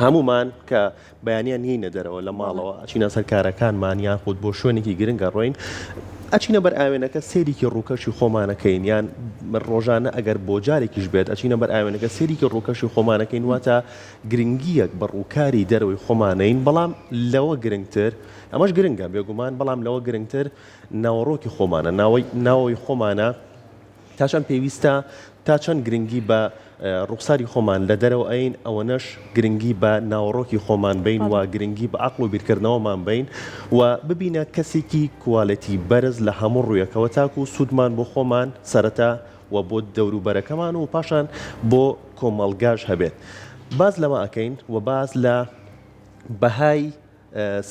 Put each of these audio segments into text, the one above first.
هەموومان کە بەیانیان یەینە دەرەوە لە ماڵەوە ئەچینە سەر کارەکانمان یاخود بۆ شوێنێکی گرنگ ئەڕۆین ئەچینە بەر ئاوێنەکە سەیرێکی ڕووکەشی خۆمانەکەین یان ڕۆژانە ئەگەر بۆ جارێکیش بێت ئەچینە بەر ئاوێنەکە سەیرێکی ڕووکەشی خۆمانەکەین واتە گرنگیەک بە ڕووکاری دەرەوەی خۆمانەین بەڵام لەوە گرنگتر ئەمەش گرنگە بێگومان بەڵام لەوە گرنگتر ناوەڕۆکی خۆمانە ناوەی ناوەوەی خۆمانە تا چەند پێویستە، تا چەند گرنگی بە ڕوخساری خۆمان لە دەرەوە ئەین، ئەوەنەش گرنگی بە ناوەڕۆکی خۆمان بەین و گرنگی بە عەقڵ و بیرکردنەوەمان بەین و ببینە کەسێکی کوالێتی بەرز لە هەموو ڕوویەکەوە تاکو سوودمان بۆ خۆمان سەرەتا و بۆ دەوروبەرەکەمان و پاشان بۆ کۆمەڵگاش هەبێت. باس لەمە ئەکەین و باس لە بەهای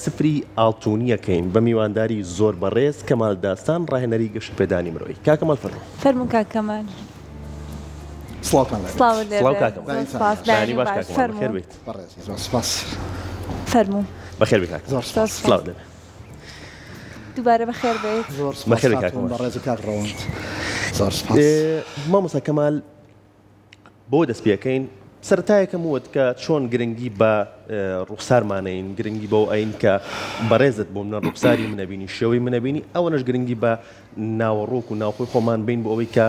سفری ئاڵتونیەکەین بە میوانداری زۆر بەڕێز کەمال داستان ڕاهێنەری گەشەپێدانی مرۆیی. کاک کەمال فەرموو. فەرموون کاک کەمال. سڵاوتان لێبێت. سڵاوت لێ سڵاو بێت. کاک کەمال. زۆر سپاس. بەیانی بەیانی باش باش. کاک کەمال فەرموو. بەخێر بێیت. بەڕێزی زۆر سپاس. فەرموو. بەخێر بێی کاک کەمال. زۆر زۆر سپاس. سپاس. سڵاوت لێ بێ. دووبارە بەخێر بێیت. زۆر سپاس بەخێر بێی کاک خاتوون کەمال. بەڕێز و کاک ڕەوەند. زۆر سپاس. مامۆستا کەمال بەوە دەست پێکەین سەرەتا یەکەم وت کە چۆن گرنگی بە ڕوخسارمانەین گرنگی بەو ئەین کە بەڕێزت بۆ منە ڕوخساری منەبینی شێوەی منەبینی ئەوەنەش گرنگی بە ناوەڕۆک و ناوخۆی خۆمان بین بۆ ئەوەی کە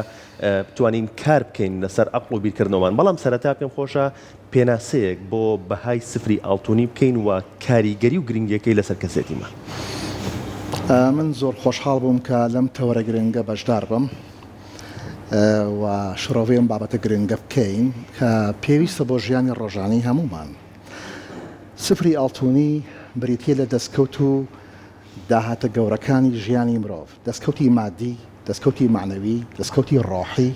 بتوانین کار بکەین لەسەر ئەقڵ و بیرکردنەوەمان بەڵام سەرەتا پێم خۆشە پێناسەیەک بۆ بەهای سفری ئاڵتونی بکەین و کاریگەری و گرنگیەکەی لەسەر کەسێتیمان. من زۆر خۆشحاڵ بووم کە لەم تەوەرە گرنگە بەشدار بم. و شرۆڤەی ئەم بابەتە گرنگە بکەین کە پێویستە بۆ ژیانی ڕۆژانەی هەموومان. سفری ئاڵتونی بریتییە لە دەستکەوت و داهاتە گەورەکانی ژیانی مرۆڤ، دەستکەوتی مادی، دەستکەوتی مەعنەوی، دەستکەوتی ڕۆحی،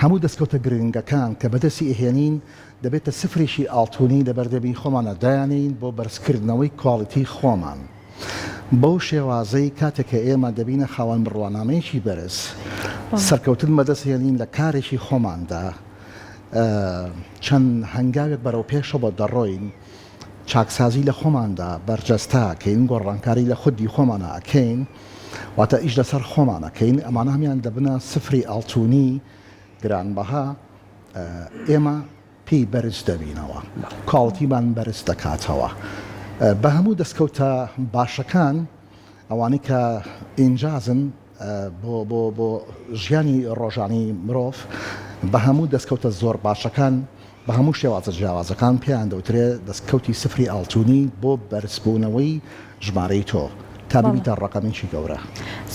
هەموو دەستکەوتە گرنگەکان کە بەدەستی ئەهێنین دەبێتە سفرێکی ئاڵتونی لەبەردەمی خۆمانا دایانێین بۆ بەرزکردنەوەی کواڵیتی خۆمان. بەو شێوازەی کاتێک کە ئێمە دەبینە خاوەن بڕوانامەیەکی بەرز، سەرکەوتن بەدەست هێنین لە کارێکی خۆماندا، چەند هەنگاوێک بەرەو پێشەوە دەڕۆین، چاکسازی لە خۆماندا بەرجەستە ئەکەین، گۆڕانکاری لە خودی خۆمانا ئەکەین، واتە ئیش لەسەر خۆمان ئەکەین، ئەمانە هەموویان دەبنە سفری ئاڵتونی گرانبەها، ئێمە پێی بەرز دەبینەوە، کواڵتیمان بەرز دەکاتەوە. بە هەموو دەستکەوتە باشەکان، ئەوانەی کە ئینجازن بۆ بۆ بۆ ژیانی ڕۆژانەی مرۆڤ، بە هەموو دەستکەوتە زۆر باشەکان، بە هەموو شێوازە جیاوازەکان پێیان دەوترێ دەستکەوتی سفری ئاڵتونی بۆ بەرزبوونەوەی ژمارەی تۆ تا ببیتە ڕەقەمێکی گەورە.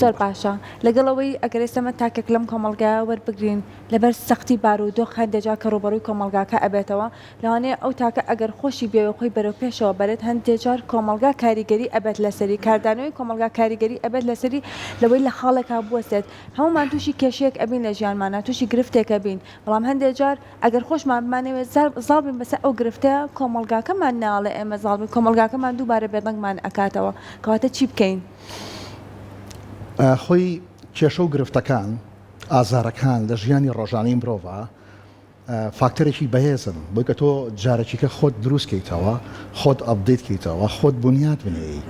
زۆر باشە. لەگەڵ ئەوەی ئەگەر ئێستا ئێمە تاکێک لەم کۆمەڵگایە وەربگرین، لەبەر سەختی بارودۆخ هەندێ جار کە ڕووبەڕووی کۆمەڵگاکە ئەبێتەوە، لەوانەیە ئەو تاکە ئەگەر خۆشی بیەوێ خۆی بەرەو پێشەوە بەرێت هەندێ جار کۆمەڵگا کاریگەری ئەبێت لەسەری، کاردانەوەی کۆمەڵگا کاریگەری ئەبێت لەسەری لەوەی لە خاڵێکا بوەستێت. هەموومان تووشی کێشەیەک ئەبین لە ژیانمانا، تووشی گرفتێک ئەبین، بەڵام هەندێ جار ئەگەر خۆشمان بمانەوێت زاڵ بین بەسەر ئەو گرفتەیا، کۆمەڵگاکەمان ناڵێ ئێمە زاڵ بین، کۆمەڵگاکەمان دووبارە بێدەنگمان ئەکاتەوە، کەواتە چی بکەین؟ خۆی کێشە و گرفتەکان ئازارەکان لە ژیانی ڕۆژانەی مرۆڤا فاکتەرێکی بەهێزن بۆی کە تۆ جارێکیکە خۆت دروست کەیتەوە، خۆت update کەیتەوە، خۆت بونیاد بنێی.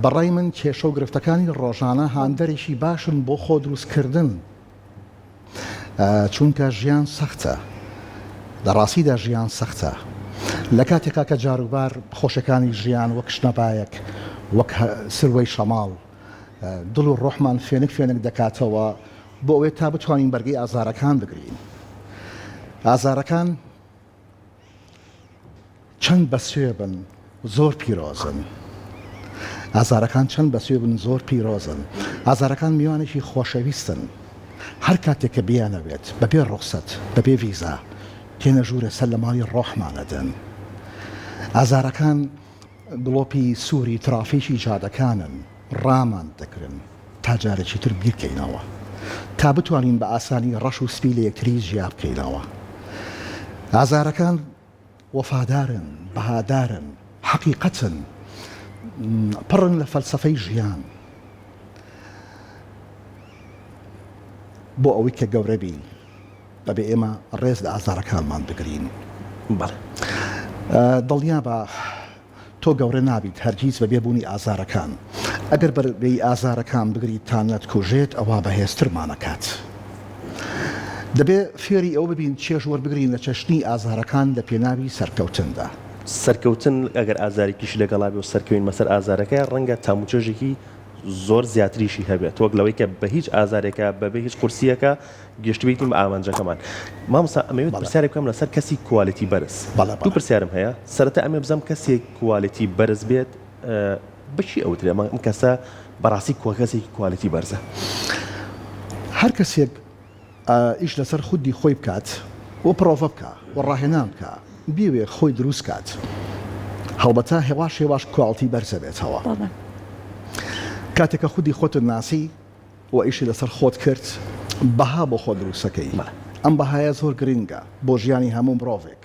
بەڕای من کێشە و گرفتەکانی ڕۆژانە هاندەرێکی باشن بۆ خۆ دروستکردن، چونکە ژیان سەختە، لە ڕاستیدا ژیان سەختە. لە کاتێکا کە جاروبار خۆشیەکانی ژیان وەک شنەبایەک، وەک سروەی شەماڵ، دڵ و ڕۆحمان فێنک فێنک دەکاتەوە بۆ ئەوەی تا بتوانین بەرگەی ئازارەکان بگرین. ئازارەکان چەند بەسوێ بن زۆر پیرۆزن. ئازارەکان چەند بەسوێ بن زۆر پیرۆزن. ئازارەکان میوانێکی خۆشەویستن. هەر کاتێک کە بیانەوێت بەبێ ڕوخسەت، بەبێ ڤیزا تێنە ژوورێ سەر لە ماڵی ڕۆحمان ئەدەن. ئازارەکان گڵۆپی سووری ترافیکی جادەکانن، ڕامان دەگرن تا جارێکی تر بیرکەینەوە، تا بتوانین بە ئاسانی ڕەش و سپی لە یەکتری جیا بکەینەوە. ئازارەکان وەفادارن، بەهادارن، حەقیقەتن، پڕن لە فەلسەفەی ژیان. بۆ ئەوەی کە گەورە بین، دەبێ ئێمە ڕێز لە ئازارەکانمان بگرین. بەڵێ. دڵنیابە تۆ گەورە نابیت هەرگیز بەبێ بوونی ئازارەکان. ئەگەر بەرگەی ئازارەکان بگریت تا نەتکوژێت ئەوا بەهێزترمان ئەکات. دەبێ فێری ئەوە ببین چێژ وەربگرین لە چەشنی ئازارەکان لە پێناوی سەرکەوتندا. سەرکەوتن ئەگەر ئازارێکیشی لەگەڵا بێ و سەرکەوین بەسەر ئازارەکەیا ڕەنگە تاموچێژێکی زۆر زیاتریشی هەبێت وەک لەوەی کە بە هیچ ئازارێکە بەبێ هیچ قورسییەکە گەشتبیتین بە ئامانجەکەمان. مامۆستا ئەمەوێت پرسیارێک بکەم لەسەر کەسی quality بەرز. دوو پرسیارم هەیە، سەرەتا ئەمەوێت بزانم کەسێک quality بەرز بێت بە چی ئەوترێ؟ ئەم کەسە بەڕاستی کەسێکی quality بەرزە؟ هەر کەسێک ئیش لەسەر خودی خۆی بکات و پڕۆڤە بکا و ڕاهێنان بکا بیەوێ خۆی دروست کات هەڵبەتە هێواش هێواش quality بەرزەبێتەوە. کاتێک کە خودی خۆتت ناسی و ئیشی لەسەر خۆت کرد بەها بۆ خۆت دروستەکەی ئەم بەهایە زۆر گرنگە بۆ ژیانی هەموو مرۆڤێک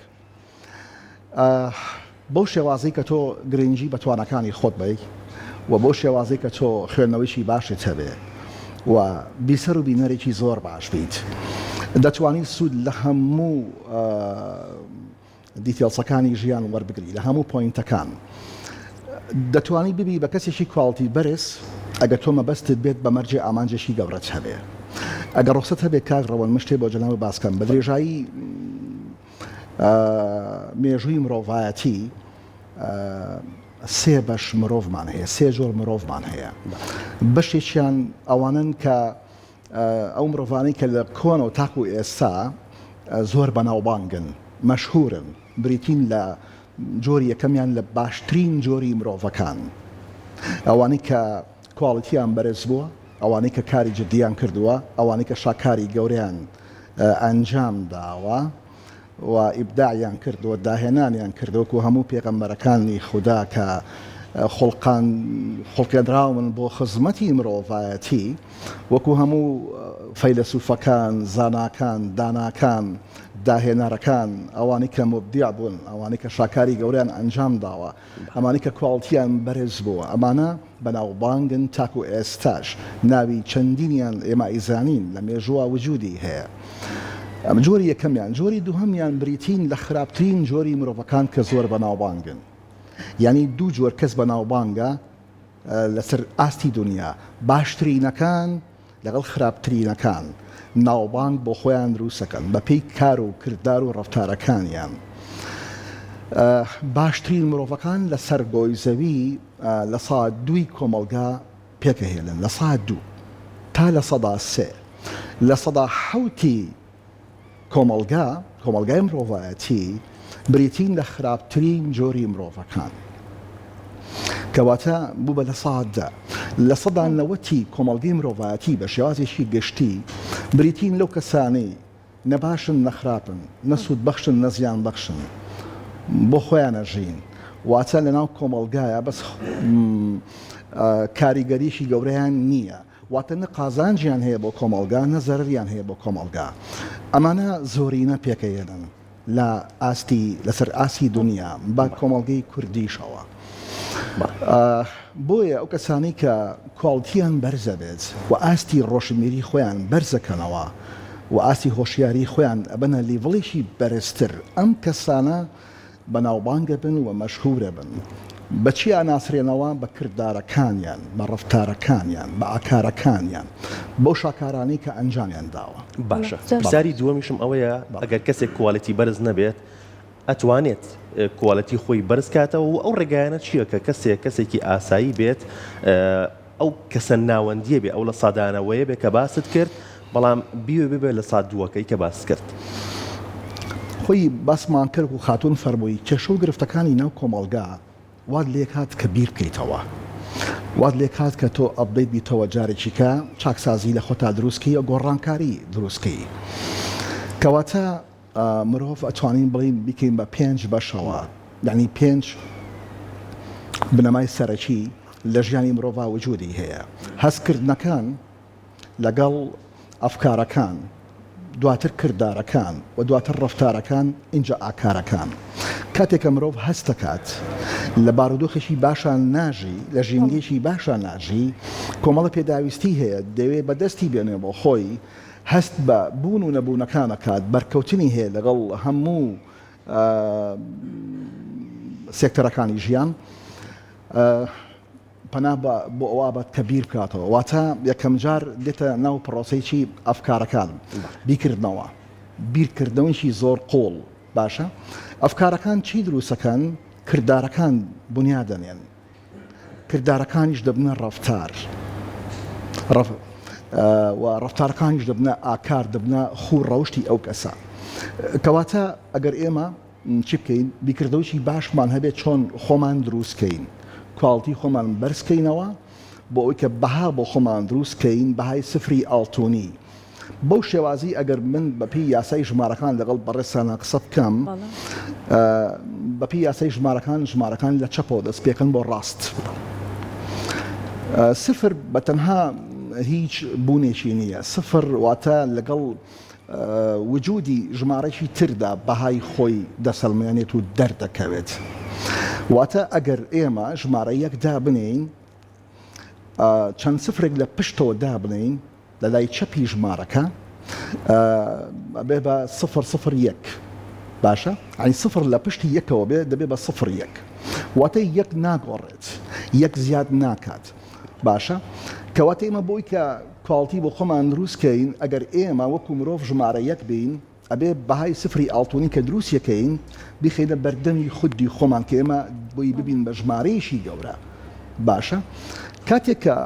بەو شێوازەی کە تۆ گرنگی بە تواناکانی خۆت بەی و بەو شێوازەی کە تۆ خوێندنەوەیکی باشت هەبێ و بیسەر و بینەرێکی زۆر باش بیت دەتوانی سوود لە هەموو details ەکانی ژیان وەربگری لە هەموو point ەکان دەتوانی ببی بە کەسێکی quality بەرز ئەگەر تۆ مەبەستت بێت بە مەرجێ ئامانجێکی گەورەت هەبێ ئەگەر ڕوخسەت هەبێ کاک ڕەوەند من شتێ بۆ جەنابت باس کەم بە درێژایی مێژووی مرۆڤایەتی سێ بەش مرۆڤمان هەیە سێ جۆر مرۆڤمان هەیە بەشێکیان ئەوانن کە ئەو مرۆڤانەی کە لە کۆنەوە تاکو ئێستا زۆر بەناوبانگن، مەشهورن، بریتین لە جۆری یەکەمیان لە باشترین جۆری مرۆڤەکان، ئەوانەی کە quality یان بەرز بووە، ئەوانەی کە کاری جدیان کردووە، ئەوانەی کە شاکاری گەورەیان ئەنجام داوە و ئیبداعیان کردووە، داهێنانیان کردووە، وەکو هەموو پێغەمبەرەکانی خودا کە خوڵقان خوڵقێنراون بۆ خزمەتی مرۆڤایەتی، وەکو هەموو فەیلەسوفەکان، زاناکان، داناکان، داهێنەرەکان، ئەوانەی کە موبدیع بوون، ئەوانەی کە شاکاری گەورەیان ئەنجام داوە، ئەمانەی کە quality یان بەرز بووە، ئەمانە بەناوبانگن تاکو ئێستاش ناوی چەندینیان ئێمە ئەیزانین لە مێژووا وجودی هەیە. ئەمە جۆری یەکەمیان. جۆری دووهەمیان بریتین لە خراپترین جۆری مرۆڤەکان کە زۆر بەناوبانگن. یانی دوو جۆر کەس بەناوبانگە لەسەر ئاستی دونیا، باشترینەکان لەگەڵ خراپترینەکان ناوبانگ بۆ خۆیان دروستەکەن بەپێی کار و کردار و ڕەفتارەکانیان. باشترین مرۆڤەکان لەسەر گۆی زەوی لە سا دووی کۆمەڵگا پێکەهێنن، لە سا دوو تا 3%، 7% کۆمەڵگا، کۆمەڵگای مرۆڤایەتی بریتین لە خراپترین جۆری مرۆڤەکان. کەواتە بوو بە 10%. 90% ی کۆمەڵگەی مرۆڤایەتی بە شێوازێکی گشتی بریتین لەو کەسانەی نە باشن نە خراپن، نە سوودبەخشن نە زیانبەخشن، بۆ خۆیان ئەژین. واتە لەناو کۆمەڵگایا بەس کاریگەریی گەورەیان نییە. واتە نە قازانجیان هەیە بۆ کۆمەڵگا نە زەرەریان هەیە بۆ کۆمەڵگا. ئەمانە زۆرینە پێکەێنن لە ئاستی لەسەر ئاستی دونیا بە کۆمەڵگەی کوردیشەوە. بۆیە ئەو کەسانەی کە quality یان بەرزەبێت و ئاستی ڕۆشنبیری خۆیان بەرزەکەنەوە و ئاستی هۆشیاری خۆیان ئەبەنە level ێکی بەرزتر ئەم کەسانە بەناوبانگەبن و مەشهورەبن. بە چی ئەناسرێنەوە؟ بە کردارەکانیان، بە ڕەفتارەکانیان، بە ئاکارەکانیان، بەو شاکارانەی کە ئەنجامیان داوە. باشە پرسیاری دووەمیشم ئەوەیە ئەگەر کەسێک quality بەرز نەبێت ئەتوانێت quality خۆی بەرز کاتەوە و ئەو ڕێگایانە چییە کە کەسێک کەسێکی ئاسایی بێت ئەو کەسە ناوەندیە بێ ئەو لە سادانەوەیە بێ کە باست کرد بەڵام بیوێ ببێ لە سا دووەکەی کە باست کرد. خۆی باسمان کرد و خاتوون فەرمووی کێشە و گرفتەکانی ناو کۆمەڵگا وات لێکات کە بیر بکەیتەوە وات لێکات کە تۆ update بیتەوە جارێکی کە چاکسازی لە خۆتا دروست کەی و گۆڕانکاری دروست کەی کەواتە مرۆڤ ئەتوانین بڵێین بیکەین بە پێنج بەشەوە یانی پێنج بنەمای سەرەکی لە ژیانی مرۆڤا وجودی هەیە هەستکردنەکان لەگەڵ ئەفکارەکان دواتر کردارەکان و دواتر ڕەفتارەکان ئینجا ئاکارەکان کاتێک کە مرۆڤ هەست دەکات لە بارودۆخێکی باشا ناژی لە ژینگەیەکی باشا ناژی کۆمەڵە پێداویستی هەیە دەوێ بەدەستی بێنێ بۆ خۆی هەست بە بوون و نەبوونەکان ئەکات، بەرکەوتنی هەیە لەگەڵ هەموو سێکتەرەکانی ژیان، پەنا بۆ ئەوە ئەبات کە بیر بکاتەوە، واتە یەکەمجار دێتە ناو پڕۆسەی چی ئەفکارەکان، بیرکردنەوە، بیرکردنەوەیەکی زۆر قووڵ، باشە ئەفکارەکان چی دروستەکەن؟ کردارەکان بونیاد دەنێن، کردارەکانیش دەبنە ڕەفتار و ڕەفتارەکانیش دەبنە ئاکار، دەبنە خوو ڕەوشتی ئەو کەسە. کەواتە ئەگەر ئێمە چی بکەین؟ بیرکردنەوەیەکی باشمان هەبێت چۆن خۆمان دروست کەین، quality خۆمان بەرز کەینەوە بۆ ئەوەی کە بەها بۆ خۆمان دروست کەین، بەهای سفری ئاڵتونی. بەو شێوازی ئەگەر من بەپێی یاسای ژمارەکان لەگەڵ بەڕێزتانا قسە بکەم بەپێی یاسای ژمارەکان ژمارەکان لە چەپەوە دەست پێکەن بۆ ڕاست سفر بە تەنها هیچ بوونێکی نییە سفر واتە لەگەڵ وجودی ژمارەی تردا بەهای خۆی دەسەلمێنێت و دەردەکەوێت واتە ئەگەر ئێمە ژمارە یەک دابنێین چەند سفرێک لە پشتەوە دابنێین لە لای چەپی ژمارەکە ئەبێ بە سفر سفر یەک باشە ئەی سفر لە پشتی یەکەوە بێ دەبێ بە سفر یەک واتە یەک ناگۆڕێت یەک زیاد ناکات باشە کەواتە ئێمە بۆی کە quality بۆ خۆمان دروستکەین ئەگەر ئێمە وەکو مرۆڤ ژمارە یەک بین ئەبێ بەهای سفری ئاڵتونی کە دروستیەکەین بیخەینە بەردەمی خودی خۆمان کە ئێمە بۆی ببین بە ژمارەیەکی گەورە باشە کاتێک کە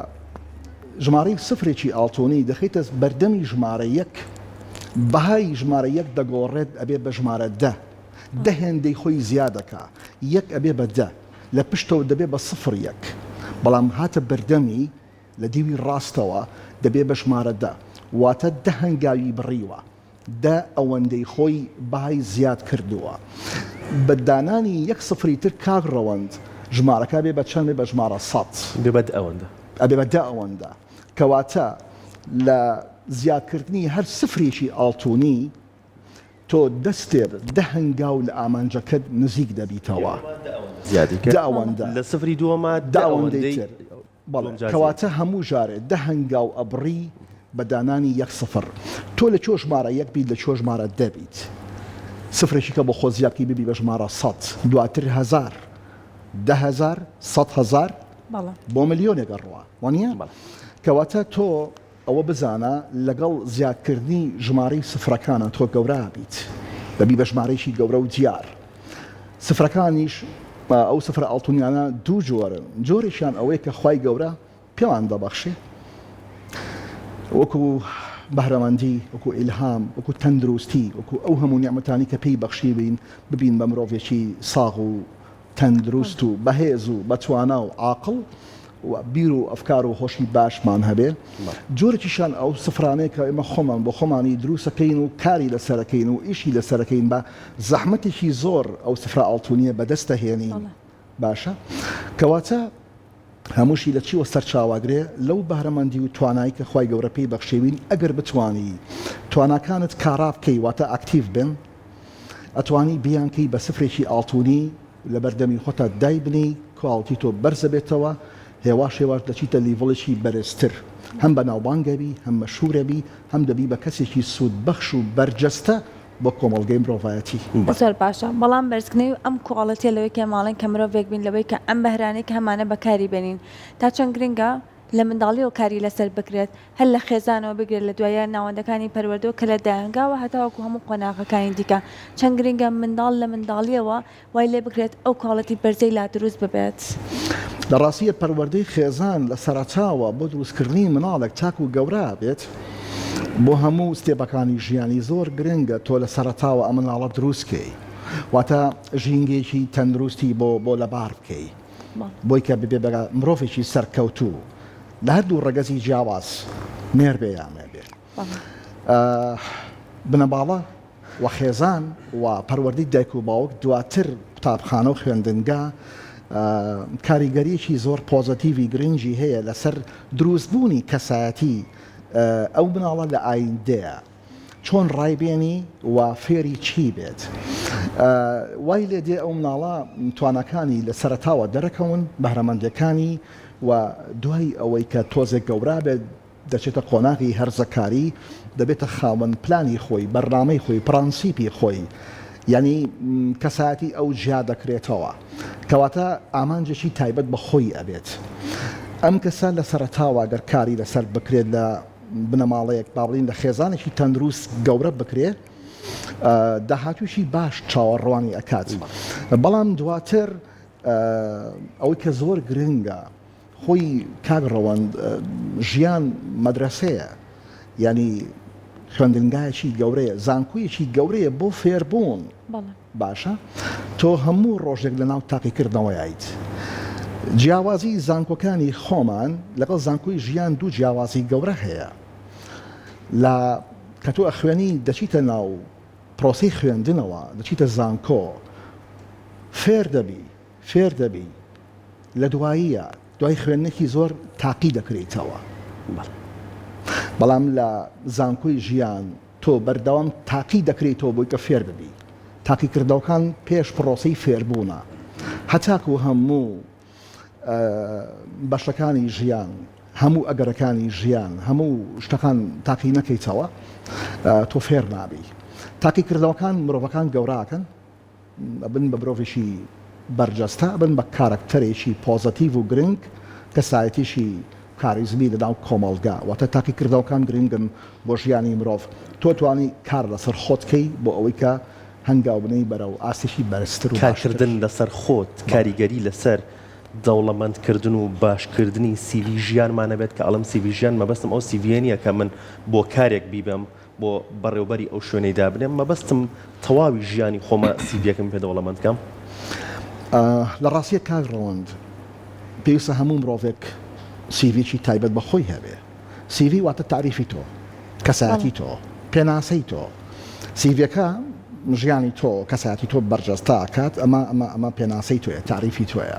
ژمارەی سفرێکی ئاڵتونی دەخەیتە بەردەمی ژمارە یەک بەهای ژمارە یەک دەگۆڕێت ئەبێ بە ژمارە دە دە هێندەی خۆی زیادەکا یەک ئەبێ بە دە لە پشتەوە دەبێ بە سفر یەک بەڵام هاتە بەردەمی لە دیوی ڕاستەوە دەبێ بە ژمارە دە واتە دە هەنگاوی بڕیوە دە ئەوەندەی خۆی بای زیاد کردووە. بە دانانی یەک سفری تر کاک ڕەوەند ژمارەکە ئەبێ بە چەند؟ ئەبێ بە ژمارە سەت. ئەبێ بە دە ئەوەندە. ئەبێ بە دە ئەوەندە. کەواتە لە زیادکردنی هەر سفرێکی ئاڵتونی تۆ دە step، دە هەنگاو لە ئامانجەکەت نزیک دەبیتەوە. زیادی کرد. دە ئەوەندە. لە سفری دووەما دە ئەوەندەی تر. بەڵێ کەواتە هەموو جارێ دە هەنگاو ئەبڕی بە دانانی یەک سفر تۆ لە کوێ ژمارە یەک بیت لە کوێ ژمارە دە بیت سفرێکی کە بۆ خۆت زیاد بکەی ببی بە ژمارە سەت دواتر هەزار 10,000 100,000 بۆ ملیۆنێک ئەڕوا وانییە کەواتە تۆ ئەوە بزانە لەگەڵ زیادکردنی ژمارەی سفرەکانە تۆ گەورە ئەبیت دەبی بە ژمارەیەکی گەورە و دیار سفرەکانیش ئەو سفرە ئاڵتونیانە دوو جۆرن جۆرێکیان ئەوەیە کە خوای گەورە پێمان دەبەخشێ وەکو بەهرەمەندی وەکو ئیلهام وەکو تەندروستی وەکو ئەو هەموو نیعمەتانی کە پێی بەخشیوین ببین بە مرۆڤێکی ساغ و تەندروست و بەهێز و بەتوانا و عاقڵ و بیر و ئەفکار و هۆشی باشمان هەبێ، جۆرێکیشیان ئەو سفرانەیە کە ئێمە خۆمان بۆ خۆمانی دروستەکەین و کاری لەسەرەکەین و ئیشی لەسەرەکەین بە زەحمەتێکی زۆر ئەو سفرە ئاڵتونیە بەدەستەهێنین باشە کەواتە هەمووشی لە چیوە سەرچاوەگرێ لەو بەهرەمەندی و توانای کە خوای گەورە پێی بەخشیوین ئەگەر بتوانی تواناکانت کارا بکەی واتە active بن ئەتوانی بیانکەی بە سفرێکی ئاڵتونی لەبەردەمی خۆتا دایبنێی quality تۆ بەرزەبێتەوە هێواش هێواش دەچیتە level ێکی بەرزتر هەم بەناوبانگەبی هەم مەشهورەبی هەم دەبی بە کەسێکی سوودبەخش و بەرجەستە بۆ کۆمەڵگەی مرۆڤایەتی. زۆر باشە بەڵام بەرزکردنەوەی ئەم quality یە لەوەی کە ماڵێن کە مرۆڤێک بین لەوەی کە ئەم بەهرانەی کە هەمانە بەکاری بێنین تا چەند گرنگە لە منداڵیەوە کاری لەسەر بکرێت هەر لە خێزانەوە بگرێت لە دوایە ناوەندەکانی پەروەردەوە کە لە دایەنگاوە هەتاوەکو هەموو قۆناغەکانی دیکە چەند گرنگە منداڵ لە منداڵیەوە وای لێ بکرێت ئەو quality بەرزەی لا دروست ببێت. لە ڕاستیە پەروەردەی خێزان لە سەرەتاوە بۆ دروستکردنی مناڵێک تاکو گەورە بێت بۆ هەموو step ەکانی ژیانی زۆر گرنگە تۆ لە سەرەتاوە ئەم مناڵە دروست کەی واتە ژینگەیەکی تەندروستی بۆ بۆ لەبار بکەی بۆی کە ببێ بە مرۆڤێکی سەرکەوتوو لە هەردوو ڕەگەزی جیاواز نێر بێ یا مێ بێ بنەماڵە و خێزان و پەروەردەی دایک و باوک دواتر قوتابخانە و خوێندنگا کاریگەریەکی زۆر positive ی گرنگی هەیە لەسەر دروستبوونی کەسایەتی ئەو مناڵە لە ئایندەیە چۆن ڕایبێنی و فێری چی بێت وای لێ دێ ئەو مناڵە تواناکانی لە سەرەتاوە دەرەکەون بەهرەمەندەکانی و دوای ئەوەی کە تۆزێک گەورا بێت دەچێتە قۆناغی هەرزەکاری، دەبێتە خاوەن پلانی خۆی، بەرنامەی خۆی، پرەنسیپی خۆی، یانی کەسایەتی ئەو جیا دەکرێتەوە. کەواتە ئامانجێکی تایبەت بە خۆی ئەبێت. ئەم کەسە لە سەرەتاوە گەر کاری لەسەر بکرێت لە بنەماڵەیەک، با بڵێین لە خێزانێکی تەندروست گەورە بکرێ، داهاتوویی باش چاوەڕوانی ئەکات. بەڵام دواتر. ئەوەی کە زۆر گرنگە خۆی کاک ڕەوەند ژیان مەدرەسەیە یانی خوێندنگایەکی گەورەیە زانکۆیەکی گەورەیە بۆ فێربوون باشە تۆ هەموو ڕۆژێک لەناو تاقیکردنەوەیت جیاوازی زانکۆکانی خۆمان لەگەڵ زانکۆی ژیان دوو جیاوازی گەورە هەیە لە کە تۆ ئەخوێنی دەچیتە ناو پرۆسەی خوێندنەوە دەچیتە زانکۆ فێر دەبی فێر دەبی لە دواییە دوای خوێندنێکی زۆر تاقی دەکرێیتەوە بەڵام لە زانکۆی ژیان تۆ بەردەوام تاقی دەکرێیتەوە بۆی کە فێر ببی تاقیکردنەوەکان پێش پرۆسەی فێربوونە هەتاکو هەموو بەشەکانی ژیان هەموو ئەگەرەکانی ژیان هەموو شتەکان تاقی نەکەیتەوە تۆ فێر نابی تاقیکردنەوەکان مرۆڤەکان گەوراکەن ئەبن بە مرۆڤێکی بەرجەستە، ئەبن بە کارەکتەرێکی پۆزەتیڤ و گرنگ، کەسایەتیی کاریزمی لەناو کۆمەڵگا. واتە تاقیکردنەوەکان گرنگن بۆ ژیانی مرۆڤ. تۆ توانی کار لەسەر خۆت کەی بۆ ئەوەی کە هەنگاو بنێی بەرەو ئاستێکی بەرزتر و باشتر. کارکردن لەسەر خۆت کاریگەری لەسەر دەوڵەمەندکردن و باشکردنی سیڤی ژیانمان ئەبێت، کە ئەڵێم سیڤی ژیان مەبەستم ئەو سیڤییە نییە کە من بۆ کارێک بیبەم بۆ بەڕێوبەری ئەو شوێنەی دابنێم مەبەستم تەواوی ژیانی خۆمە سیڤیەکەم پێ دەوڵەمەند کەم. لە ڕاستیە کاک ڕەوەند پێویستە هەموو مرۆڤێک سیڤیەکی تایبەت بە خۆی هەبێ سیڤی واتە تاریفی تۆ کەسایەتی تۆ پێناسەی تۆ سیڤیەکە ژیانی تۆ کەسایەتی تۆ بەرجەستە ئەکات ئەمە ئەمە ئەمە پێناسەی تۆیە تاریفی تۆیە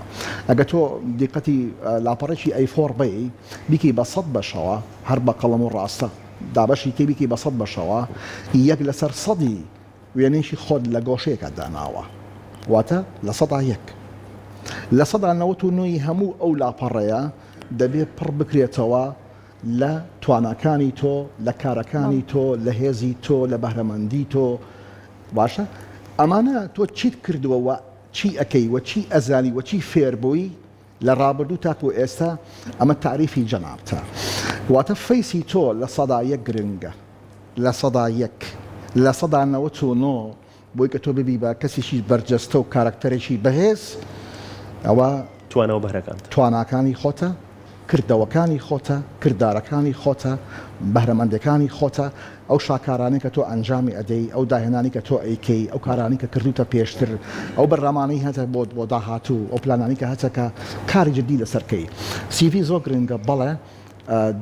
ئەگە تۆ دیقەتی لاپەڕێکی A four بەی بیکەی بە سەد بەشەوە هەر بە قەڵەم و ڕاستە دابەشی کەی بیکەی بە سەد بەشەوە یەک لەسەر سەدی وێنەیەکی خۆت لە گۆشەیەکا داناوە واتە 1% 99% ی هەموو ئەو لاپەڕەیە دەبێ پڕ بکرێتەوە لە تواناکانی تۆ لە کارەکانی تۆ لە هێزی تۆ لە بەهرەمەندی تۆ باشە ئەمانە تۆ چیت کردووە وە چی ئەکەی وە چی ئەزانی وە چی فێر بووی لە ڕابردوو تاکو ئێستا ئەمە تاریفی جەنابتە واتە فەیسی تۆ 1% گرنگە 1% 99% بۆی کە تۆ ببی بە کەسێکی بەرجەستە و کارەکتەرێکی بەهێز ئەوە توانا و بەهرەکانتە. تواناکانی خۆتە، کردەوەکانی خۆتە، کردارەکانی خۆتە، بەهرەمەندەکانی خۆتە، ئەو شاکارانەی کە تۆ ئەنجامی ئەدەی، ئەو داهێنانی کە تۆ ئەیکەی، ئەو کارانەی کە کردووتە پێشتر، ئەو بەرنامانەی هەتە بۆت بۆ داهاتوو، ئەو پلانانەی کە هەتە کە کاری جدی لەسەر کەی. سیڤی زۆر گرنگە، بەڵێ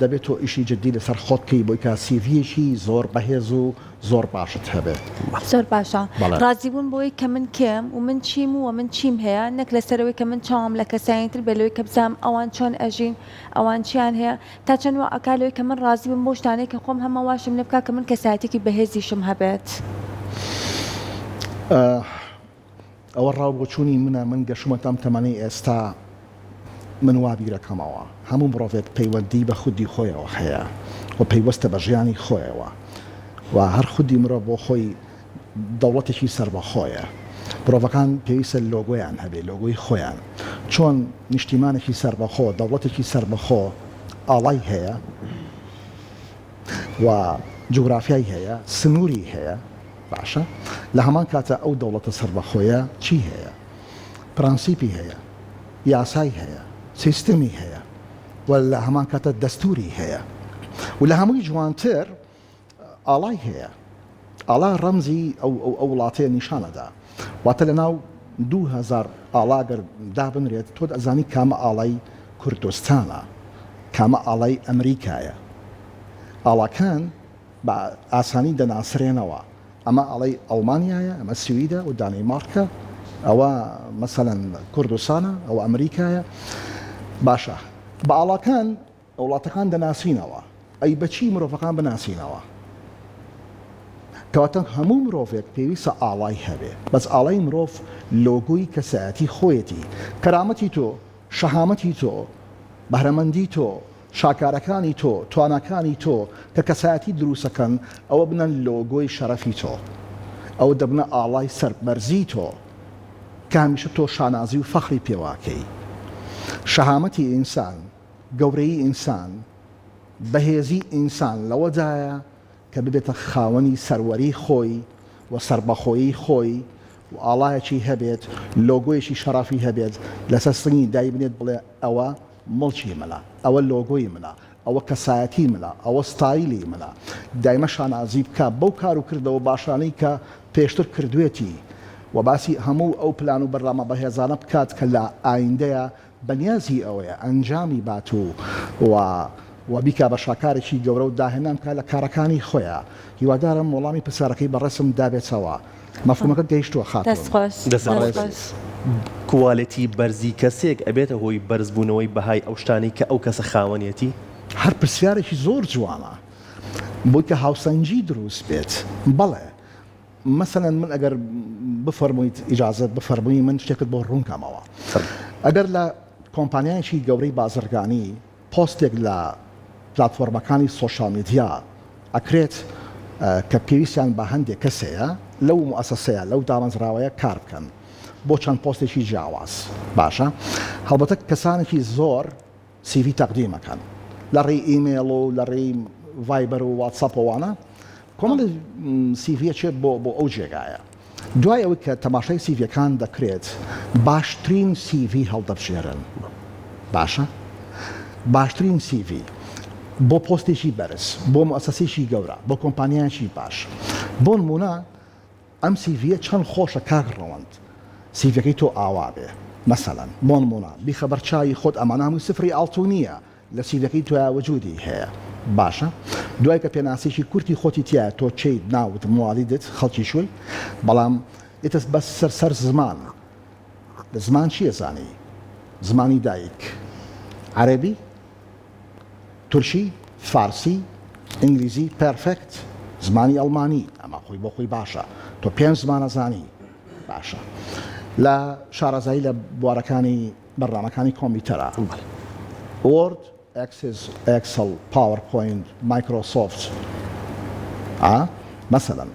دەبێت تۆ ئیشی جدی لەسەر خۆت بکەی بۆی کە سیڤیەکی زۆر بەهێز و زۆر باشت هەبێت. زۆر باشە. ڕازی بوون بەوەی کە من کێم و من چیم و من چیم هەیە نەک لەسەرەوەی کە من چاوم لە کەسانی تر بێ لەوەی کە بزانم ئەوان چۆن ئەژین ئەوان چیان هەیە تا چەند وا ئەکا لەوەی کە من ڕازی بم بەو شتانەی کە خۆم هەمە واشم لێ بکا کە من کەسایەتیەکی بەهێزیشم هەبێت. ئەوە ڕاو بۆچوونی منە من گەشومەتە ئەم تەمەنەی ئێستا من وا بیرەکەمەوە هەموو مڕۆڤێک پەیوەندی بە خودی خۆیەوە هەیە و پەیوەستە بە ژیانی خۆیەوە و هەر خودی مرۆڤ بۆ خۆی دەوڵەتێکی سەربەخۆیە. مرۆڤەکان پێویستە لۆگۆیان هەبێ، لۆگۆی خۆیان. چۆن نیشتیمانێکی سەربەخۆ، دەوڵەتێکی سەربەخۆ ئاڵای هەیە و جوگرافیای هەیە، سنووری هەیە، باشە لە هەمان کاتا ئەو دەوڵەتە سەربەخۆیە چی هەیە؟ پرەنسیپی هەیە، یاسای هەیە، سیستمی هەیە و لە هەمان کاتا دەستووری هەیە و لە هەمووی جوانتر ئاڵای هەیە. ئاڵا ڕەمزی ئەو ئەو وڵاتەیە نیشان ئەدا. واتە لە ناو 2000 ئاڵا گەر دابنرێت تۆ ئەزانی کامە ئاڵای کوردستانە، کامە ئاڵای ئەمریکایە. ئاڵاکان بە ئاسانی دەناسرێنەوە. ئەمە ئاڵای ئەڵمانیایە، ئەمە سویدە و دانیمارکە، ئەوە مەسەلەن کوردستانە، ئەوە ئەمریکایە. باشە بە ئاڵاکان وڵاتەکان دەناسینەوە، ئەی بە چی مرۆڤەکان بناسینەوە؟ کەواتە هەموو مرۆڤێک پێویستە ئاڵای هەبێ، بەس ئاڵای مرۆڤ لۆگۆی کەسایەتی خۆیەتی، کەرامەتی تۆ، شەهامەتی تۆ، بەهرەمەندی تۆ، شاکارەکانی تۆ، تواناکانی تۆ کە کەسایەتی دروستەکەن، ئەوە بنە لۆگۆی شەرەفی تۆ، ئەوە دەبنە ئاڵای سەربەرزی تۆ کە هەمیشە تۆ شانازی و فەخری پێوەکەی. شەهامەتی ئینسان. گەورەیی ئینسان، بەهێزی ئینسان لەوەدایە کە ببێتە خاوەنی سەروەری خۆی و سەربەخۆیی خۆی. و ئاڵایەکی هەبێت، لۆگۆیەکی شەڕەفی هەبێت، لەسەر سنگی دایبنێت بڵێ ئەوە موڵکی منە، ئەوە لۆگۆی منە، ئەوە کەسایەتی منە، ئەوە ستایلی منە. دایمە شانازی بکا بەو کار و کردەوە باشانەی کە پێشتر کردوێتی و باسی هەموو ئەو پلان و بەرنامە بەهێزانە بکات کە لە ئایندەیا بەنیازی ئەوەیە ئەنجامی بات و و و بیکا بە شاکارێکی گەورە و داهێنان بکا لە کارەکانی خۆیا. هیوادارم وەڵامی پرسیارەکەی بەڕێزم دابێتەوە. مەفهومەکە گەیشتووە خاتوون. دەست خۆش. دەست دەست خۆش. خۆش. کوالێتی بەرزی کەسێک ئەبێتە هۆی بەرزبوونەوەی بەهای ئەو شتانەی کە ئەو کەسە خاوەنیەتی؟ هەر پرسیارێکی زۆر جوانە بۆی کە هاوسەنگی دروست بێت. بەڵێ. مەسەلەن من ئەگەر بفەرموویت ئیجازەت بفەرمووی من شتێکت بۆ ڕوون کەمەوە. ئەگەر لە کۆمپانیایەکی گەورەی بازرگانی پۆستێک لە پلاتفۆرمەکانی social media ئەکرێت کە پێویستیان بە هەندێک کەس هەیە لەو موئەسەسەیە لەو دامەزراوەیە کار بکەن بۆ چەند پۆستێکی جیاواز باشە هەڵبەتە کەسانێکی زۆر CV تەقدیم ئەکەن لە ڕێی ئیمێڵ و لە ڕێی ڤایبەر و واتساپ و ئەوانە کۆمەڵی CV ئەچێت بۆ بۆ ئەو جێگایە دوای ئەوەی کە تەماشای سیڤیەکان دەکرێت باشترین CV هەڵدەبژێرن باشە باشترین CV بۆ پۆستێکی بەرز بۆ موئەسەسێکی گەورە بۆ کۆمپانیایەکی باش بۆ نمونە ئەم سیڤیە چەند خۆشە کاک ڕەوەند سیڤیەکەی تۆ ئاوا بێ مەسەلەن بۆنمونە بیخە بەر چاوی خۆت ئەمانە هەمووی سفری ئاڵتونیە لە سیڤیەکەی تۆیا وجودی هەیە باشە دوای کە پێناسەیەکی کورتی خۆتی تیایە تۆ کێیت ناوت موالیدت خەڵکی کوێی بەڵام دێتە بەس سەر سەر زمان لە زمان چی ئەزانی زمانی دایک عەرەبی تورکی، فارسی، ئینگلیزی perfect، زمانی ئەڵمانی، ئەمە خۆی بۆ خۆی باشە، تۆ پێنج زمان ئەزانی باشە. لە شارەزایی لە بوارەکانی بەرنامەکانی کۆمپیوتەرە، Word، Access، Excel، PowerPoint، Microsoft، ئا مەسەلەن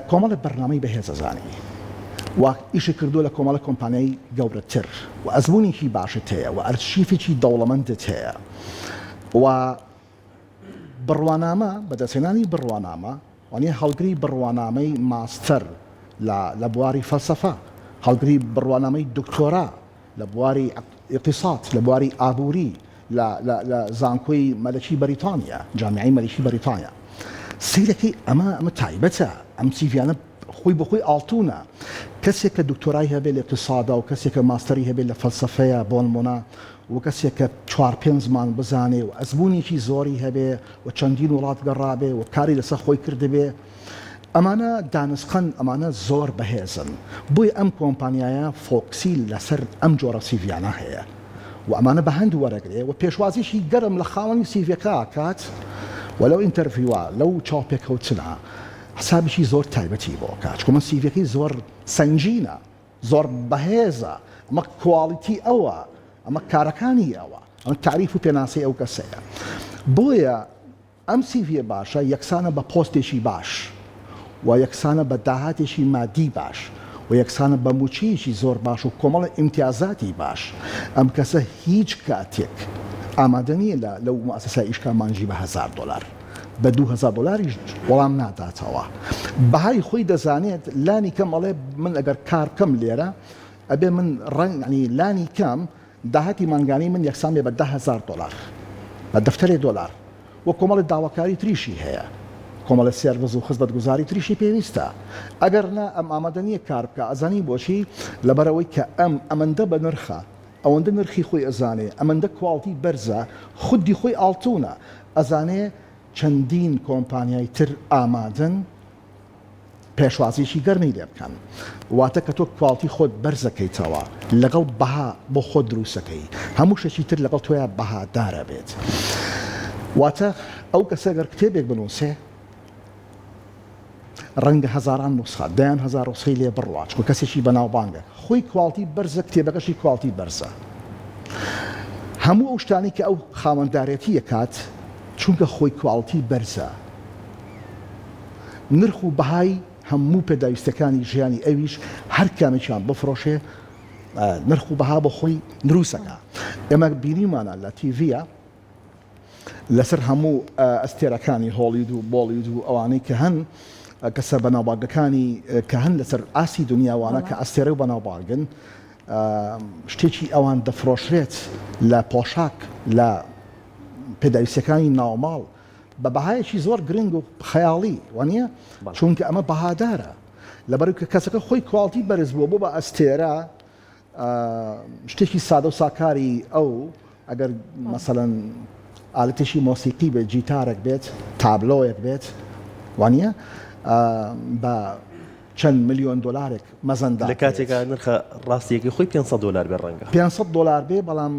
کۆمەڵێ بەرنامەی بەهێز ئەزانی و ئیشی کردووە لە کۆمەڵە کۆمپانیای گەورەتر و ئەزموونێکی باشت هەیە و ئەرشیفێکی دەوڵەمەندت هەیە و بڕوانامە بەدەستهێنانی بڕوانامە وانیە هەڵگری بڕوانامەی ماستەر لە لە بواری فەلسەفە هەڵگری بڕوانامەی دکتۆرا لە بواری ئیقتیساد، لە بواری ئابووری، لە لە لە زانکۆی مەلەکی بەریتانیا، جامیعەی مەلەکی بەریتانیا. سەیرەکەی ئەمە ئەمە تایبەتە، ئەم سیڤیانە خۆی بۆ خۆی ئاڵتوونە. کەسێک کە دکتۆرای هەبێ لە ئیقتیسادا و کەسێک کە ماستەری هەبێ لە فەلسەفەیا بۆنموونە و کەسێک کە چوار پێنج زمان بزانێ و ئەزموونێکی زۆری هەبێ و چەندین وڵات گەڕابێ و کاری لەسەر خۆی کردبێ، ئەمانە دانسقەن ئەمانە زۆر بەهێزن بۆیە ئەم کۆمپانیایە focus ی لەسەر ئەم جۆرە سیڤیانە هەیە و ئەمانە بە هەند وەرەگرێ و پێشوازیشی گەرم لە خاوەنی سیڤیەکە ئەکات و لەو interview ە لەو چاوپێکەوتنە حسابێکی زۆر تایبەتی بۆ ئەکات چونکە سیڤیەکەی زۆر سەنگینە زۆر بەهێزە ئەمە quality ئەوە ئەمە کارەکانی ئەوە ئەمە تاریف و پێناسەی ئەو کەسەیە بۆیە ئەم سیڤیە باشە یەکسانە بە پۆستێکی باش و یەکسانە بە داهاتێکی مادی باش و یەکسانە بە موچەیەکی زۆر باش و کۆمەڵێ ئیمتیازاتی باش، ئەم کەسە هیچ کاتێک ئامادە نیە لە لەو موئەسەسە ئیش کا مانگی بە هەزار دۆلار بە 2000 دۆلاریش وەڵام ناداتەوە بەهای خۆی دەزانێت لانی کەم ئەڵێ من ئەگەر کار بکەم لێرە ئەبێ من ڕەنگ یانی لانی کەم داهاتی مانگانەی من یەکسان بێ بە 10000 دۆلار بە دەفتەرێ دۆلار و کۆمەڵێ داواکاری تریشی هەیە، کۆمەڵێ service و خزمەتگوزاری تریشی پێویستە، ئەگەر نا ئەم ئامادە نییە کار بکا، ئەزانی بۆچی؟ لەبەرئەوەی کە ئەم ئەمەندە بەنرخە، ئەوەندە نرخی خۆی ئەزانێ، ئەمەندە quality بەرزە، خودی خۆی ئاڵتونە، ئەزانێ چەندین کۆمپانیای تر ئامادەن، پێشوازیی گەرمی لێ بکەن واتە کە تۆ quality خۆت بەرزەکەیتەوە لەگەڵ بەها بۆ خۆت دروستەکەی هەموو شتێکی تر لەگەڵ تۆیا بەهادارە بێت واتە ئەو کەسە گەر کتێبێک بنووسێ ڕەنگە هەزاران نوسخە دەیان هەزار نوسخەی لێ بڕوا چونکە کەسێکی بەناوبانگە خۆی quality بەرزە کتێبەکەشی quality بەرزە هەموو ئەو شتانی کە ئەو خاوەندارێتی ئەکات چونکە خۆی quality بەرزە نرخ و بەهای هەموو پێداویستیەکانی ژیانی ئەویش هەر کامێکیان بفرۆشێ نرخ و بەها بۆ خۆی دروستەکا ئێمە بینیمانە لە تیڤە لەسەر هەموو ئەستێرەکانی هۆڵیود و بۆڵیود و ئەوانەی کە هەن. کەسە بەناوبانگەکانی کە هەن لەسەر ئاستی دنیا وانە کە ئەستێرە و بەناوبانگن شتێکی ئەوان دەفرۆشرێت لە پۆشاک لە پێداویستیەکانی ناوماڵ بە بەهایەکی زۆر گرنگ و خەیاڵی وانە چونکە ئەمە بەهادارە لەبەر کە کەسەکە خۆی کواڵتی بەرز بووە بۆ بە ئەستێرە شتێکی سادە و ساکاری ئەو ئەگەر مەسەلەن ئالەتێکی مۆسیقی بێت جیتارێک بێت تابلۆیەک بێت وانە بە چەند ملیۆن دۆلارێک مەزەندە لە کاتێکا نرخە ڕاستیەکەی خۆی 500 دۆلار بێ ڕەنگە 500 دۆلار بێ بەڵام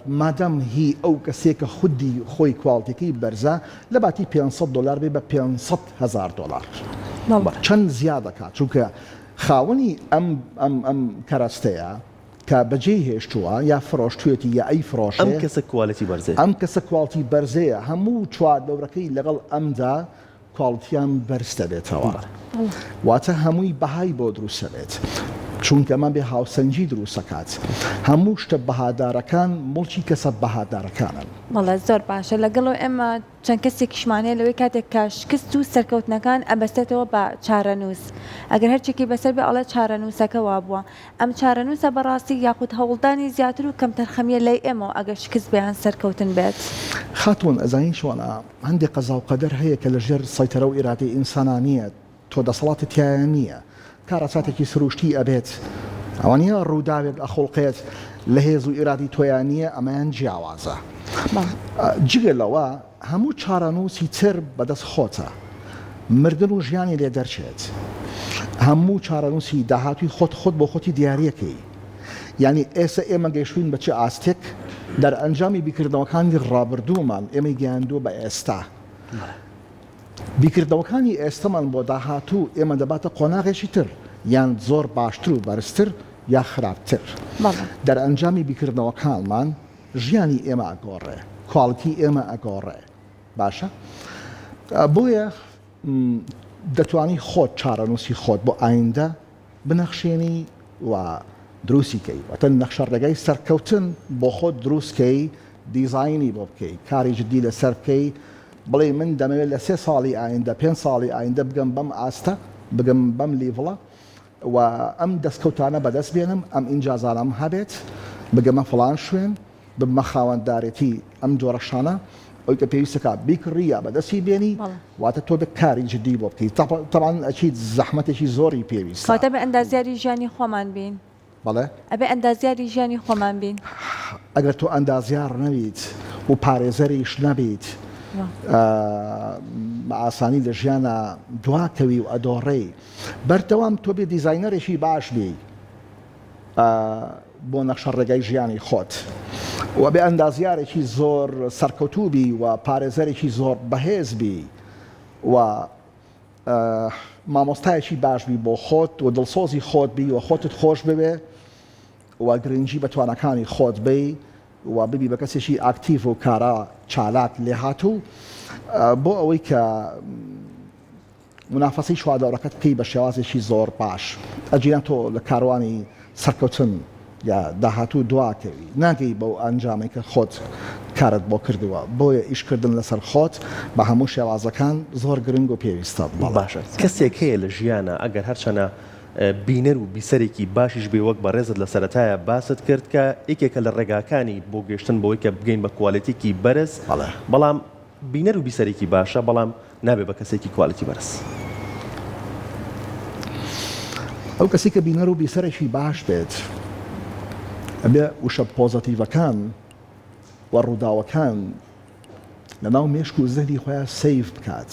مادەم هی ئەو کەسێک کە خودی خۆی کواڵتیەکەی بەرزە لە باتی 500 دۆلار بێ بە 500 هزار دۆلار چەند زیاد دەکات چونکە خاوەنی ئەم ئەم ئەم کەرەستەیە کە بەجێی هێشتووە یا فرۆشتوێتی یا ئەیفرۆشێ. ئەم کەسە کوالیتی بەرزەیە. ئەم کەسە کواڵتی بەرزەیە هەموو چواردەورەکەی لەگەڵ ئەمدا کواڵتیان بەرز دەبێتەوە واتە هەمووی بەهای بۆ دروست دەبێت چونکە ئەمە بێ هاوسەنگی دروست دەکات هەموو شتە بەهادارەکان موڵکی کەسە بەهادارەکانن. بەڵێ زۆر باشە لەگەڵ ئێمە چەند کەسێکیشمان هەیە لەوەی کاتێک کە شکست و سەرکەوتنەکان ئەبەستێتەوە بە چارەنووس ئەگەر هەرچێکی بەسەر بێ ئەڵێ چارەنووسەکە وابووە ئەم چارەنووسە بەڕاستی یاخود هەوڵدانی زیاتر و کەمتەرخەمیە لای ئێمەوە ئەگەر شکست بێ یان سەرکەوتن بێت. خاتوون ئەزانی چۆنە هەندێ قەزا و قەدەر هەیە کە لە ژێر سەیتەرە و ئیرادەی ئینسانا نییە تۆ دەسەڵاتت تیایا نییە کارەساتێکی سروشتی ئەبێت ئەوە نییە ڕووداوێک ئەخوڵقێت لە هێز و ئیرادی تۆیا نییە ئەمەیان جیاوازە جگە لەوە هەموو چارەنووسی تر بەدەست خۆتە مردن و ژیانی لێ دەرچێت هەموو چارەنووسی داهاتووی خۆت خۆت بۆ خۆتی دیاریەکەی یعنی ئێستا ئێمە گەیشتوین بە چ ئاستێک دەرئەنجامی بیکردنەوەکانی ڕابردوومان ئێمەی گەیاندووە بە ئێستا. بیرکردنەوەکانی ئێستەمان بۆ داهاتوو ئێمە دەباتە قۆناغێکی تر، یان زۆر باشتر و بەرزتر یا خراپتر. دەرئەنجامی بیرکردنەوەکانمان ژیانی ئێمە ئەگۆڕێ، کواڵیتی ئێمە ئەگۆڕێ. باشە؟ بۆیە دەتوانی خۆت چارەنووسی خۆت بۆ ئایندە بنەخشێنی و دروستی کەی واتە نەخشە ڕێگای سەرکەوتن بۆ خۆت دروست کەی دیزاینی بۆ بکەی کاری جدی لەسەر بکەی بڵێی من دەمەوێت لە سێ ساڵی ئایندە پێنج ساڵی ئایندە بگەم بەم ئاستە بگەم بەم level ە و ئەم دەستکەوتانە بەدەست بێنم ئەم ئینجازانەم هەبێت بگەمە فڵان شوێن ببمە خاوەندارێتی ئەم جۆرە شانە ئەوی کە پێویستەکە بیکڕی یا بەدەستی بێنی واتە تۆ بێت کاری جدی بۆ بکەیت تەبعەن ئەکید زەحمەتێکی زۆری پێویستە. کەواتە ئەبێ ئەندازیاری ژیانی خۆمان بین. بەڵێ. ئەبێ ئەندازیاری ژیانی خۆمان بین. ئەگەر تۆ ئەندازیار نەبیت و پارێزەریش نەبیت بە ئاسانی لە ژیانا دواکەوی و ئەدۆڕێی. بەردەوام تۆ بێ دیزاینەرێکی باش بی. بۆ نەخشە ڕێگای ژیانی خۆت و بێ ئەندازیارێکی زۆر سەرکەوتوو بی و پارێزەرێکی زۆر بەهێز بی و مامۆستایەکی باش بی بۆ خۆت و دڵسۆزی خۆت بی و خۆتت خۆش بوێ و گرنگی بە تواناکانی خۆت بی و ببی بە کەسێکی ئاکتیڤ و کارا چالاک لێهاتوو بۆ ئەوەی کە مونافەسەی چواردەورەکەت بکەی بە شێوازێکی زۆر باش ئەگینا تۆ لە کاروانی سەرکەوتن یا داهاتوو دواکەوی ناگەی بەو ئەنجامەی کە خۆت کارت بۆ کردووە بۆیە ئیش کردن لەسەر خۆت بە هەموو شێوازەکان زۆر گرنگ و پێویستە بەڵێ. باشە کەسێک هەیە لە ژیانا ئەگەر هەرچەنە بینەر و بیسەرێکی باشیش بێ وەک بەڕێزت لە سەرەتایا باست کرد کە یەکێکە لە ڕێگاکانی بۆ گەیشتن بەوەی کە بگەین بە کوالێتیکی بەرز بەڵێ. بەڵام بینەر و بیسەرێکی باشە بەڵام نابێ بە کەسێکی کوالیتی بەرز. ئەو کەسەی کە بینەر و بیسەرێکی باش بێت ئەبێ وشە پۆزەتیڤەکان و ڕووداوەکان لە ناو مێشک و زهنی خۆیان save بکات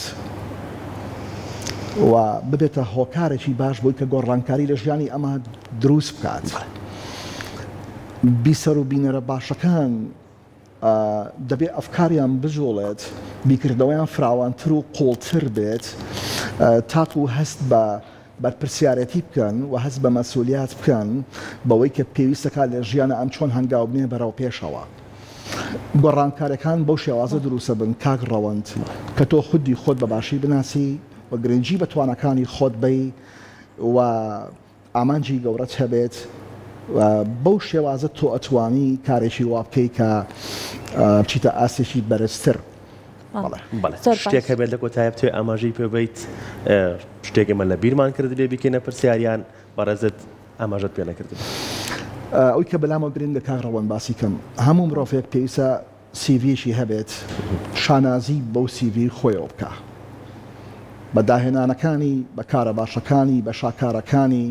و ببێتە هۆکارێکی باش بۆی کە گۆڕانکاری لە ژیانی ئەمە دروست بکات. بیسەر و بینەرە باشەکان دەبێ ئەفکاریان بجوڵێت، بیرکردنەوەیان فراوانتر و قوڵتر بێت تاکو هەست بە بەرپرسیارێتی بکەن و هەست بە مەسئولیات بکەن بەوەی کە پێویستەکات لە ژیانا ئەم چۆن هەنگاو بنێ بەرەو پێشەوە. گۆڕانکاریەکان بەو شێوازە دروستەبن کاک ڕەوەند کە تۆ خودی خۆت بە باشی بناسی و گرنگی بە تواناکانی خۆت بەی و ئامانجی گەورەت هەبێت و بەو شێوازە تۆ ئەتوانی کارێکی وا بکەی کە بچیتە ئاستێکی بەرزتر. بەڵێ. بەڵێ شتێک هەبێت لە کۆتایە بتەوێت ئاماژەی پێ بەیت شتێک ئێمە لە بیرمان کردبێ بیکەینە پرسیاریان بەڕێزت ئاماژەت پێ نەکردبێ. ئەوەی کە بەلامەوە گرنگە کاک ڕەوەند باسی کەم هەموو مرۆڤێک پێویستە سیڤیەکی هەبێت شانازی بەو سیڤی خۆیەوە بکا بە داهێنانەکانی بە کارە باشەکانی بە شاکارەکانی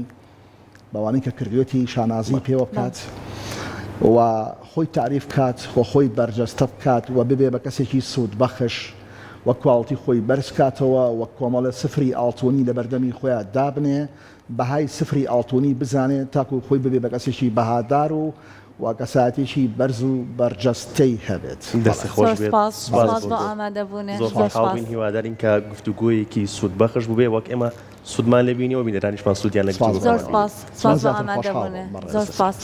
بەوانەی کە کردوێتی شانازی پێوە بکات و خۆی تاریف بکات و خۆی بەرجەستە بکات و ببێ بە کەسێکی سوودبەخش و کواڵتی خۆی بەرز کاتەوە و کۆمەڵە سفری ئاڵتونی لە بەردەمی خۆیان دابنێ بەهای سفری ئاڵتونی بزانێ تاکو خۆی ببێ بە کەسێکی بەهادار و و کەسایەتیەکی بەرز و بەرجەستەی هەبێت. دەستت خۆش زۆر بێت سپاس سپاس سپاس بۆ بۆ تۆ. ئامادەبوونێ زۆر زۆر خۆشحاڵ سپاس. بووین هیوادارین کە گفتوگۆیەکی سوودبەخش بووبێ وەک ئێمە سوودمان لێ بینیوە بینەرانیشمان سوودیان لە سپاس گفتوگۆکەمان زۆر بینی. سپاس سپاس من بۆ زیاتر خۆشحاڵ ئامادەبوونێ بووم بەڕێز. زۆر سپاس.